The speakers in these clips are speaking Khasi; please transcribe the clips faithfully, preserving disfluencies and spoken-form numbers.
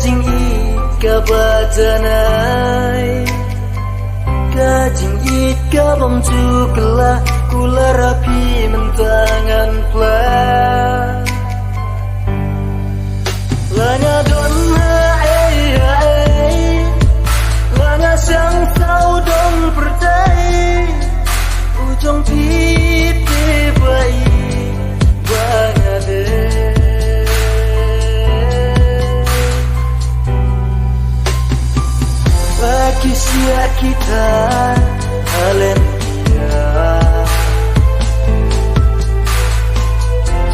Jingïeit kaba janai, ka jingïeit ka bym ju kylla, kular ha phi mynta ngan pla. La nga don ha ei ha ei, la nga shang sawdong pyrthei, u jong phi te ba i ba nga dei. Ba ki siat ki thar ha lynti ïa,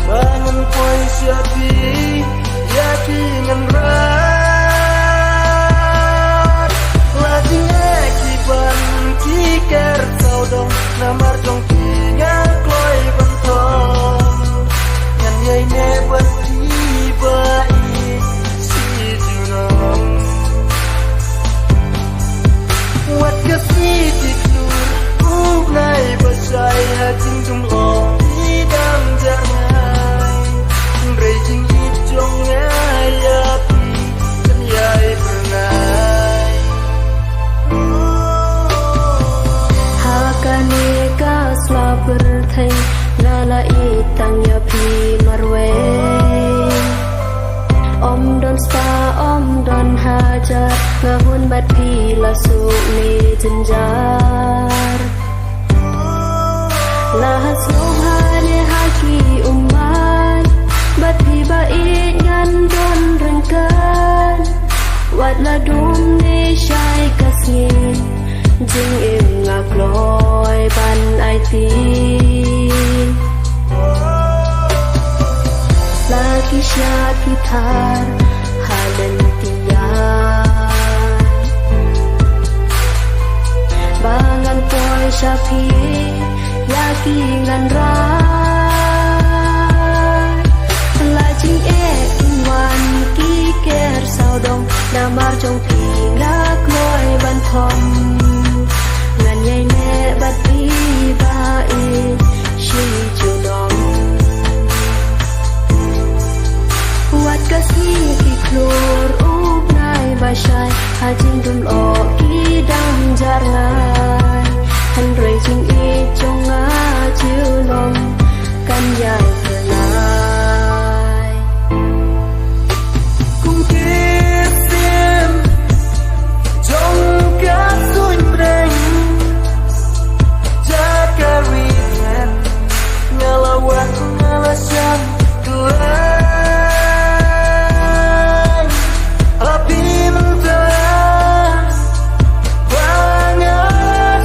ba ngan poi sha phi ïa ki ngan rat. La jingeh ki ban ki ker sawdong, namar jong phi nga kloi ban thong. Ngan ïai neh bad phi ba i shi junom. Wat ka sngi ki khlur, u bnai ba shai, ha jingdum lok ki dang jar ngai. Hynrei jingïeit jong nga ïa phi kan ïai byrnai. Ha kane ka sla pyrthei nga la ïeit tang ïa phi marwei. Ym don spah, ym don hajar, nga hun bad phi la suk ne jynjar. La ha suk ha ne ha ki ummat, bad phi ba ïeit ngan don ryngkat. Wat la dum ne shai ka sngi, jingim nga kloi ban aiti. La ki siat ki thar ha lynti ïa, ba ngan poi sha phi ïa ki ngan rat. La jingeh kin wan ki ker sawdong, namar jong phi nga kloi ban thom. Ngan ïai neh bad phi ba i shi junom. Wat ka sngi ki khlur, u bnai ba shai, ha jingdum lok ki dang jar ngai. Hynrei jingïeit jong nga junom kan ïai byrnai. Kum ki sim jong ka suiñ bneng, jaka ri ngen, nga la wan nga la shang. Tuhan, ha phi mynta ba nga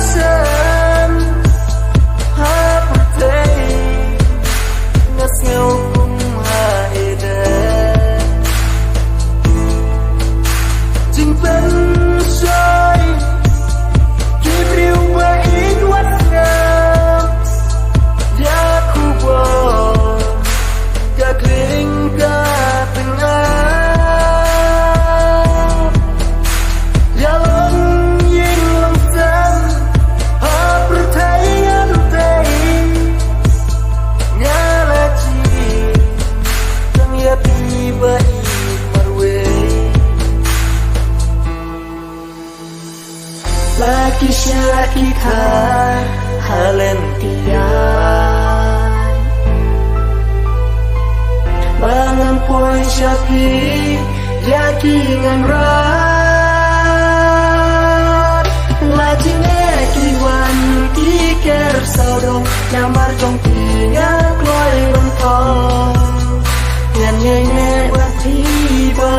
shem ha pyrthei, nga sngew kum ha Eden. Jingpynshoi ki briew ba ïeit wat ngam ïa khubor, ka khlieng ka tyngab, ïa long ïing long sem ha pyrthei ngan tei. Nga la jied tang ïa phi ba i marwei. La ki siat ki thar ha lynti ïa, ba ngan poi sha phi ïa ki ngan rat. La jingeh ki wan ki ker sawdong, namar jong phi nga kloi ban thom. Ngan ïai neh bad phi ba